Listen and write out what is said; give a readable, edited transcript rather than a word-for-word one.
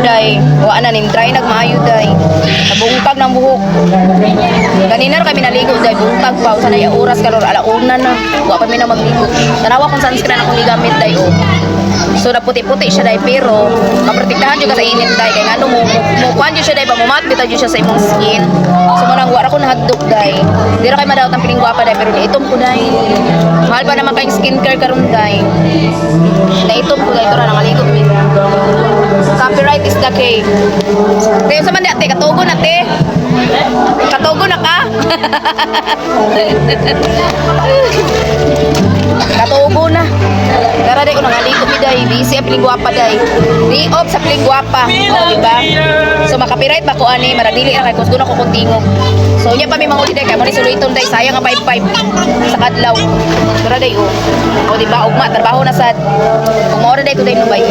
day. Wa na nin dry nagmaayo day. Nabungkag ng buhok. Ganina ra kami naligo day, buntag pa usa na ya oras karon, alauna na. Wa pa mi na magligo. Tanawa kung sunscreen akong gigamit day oh. So naputi-puti siya day, pero maprotektahan jud ka sa init day, kay ngano mo kuan jud siya day ba, mumat bitaw jud siya sa imong skin. So mo nang wa ra ko nahadlok day. Di ra kay madaot ang piling gwapa day, pero niitom ko day. Mahal pa naman kay skincare karon day. Naitom ko day, ito ra nangaligo mi. Copyright is the key. Te, sa man di ate, katugo na te. Katugo na ka? Katugo na. Tara day ko nangaligo mi day. Busy ang piling gwapa day. Di off sa piling gwapa. O, di ba? So makapiright ba ko ani, maradili ra kay kusgo na ko kung tingog. So nya pa mi manguli day kay mo ni suluiton day, sayang ang 55 sa kadlaw. Tara day oh. O di ba, ugma trabaho na sad. Ug mao ra day ko day no bay.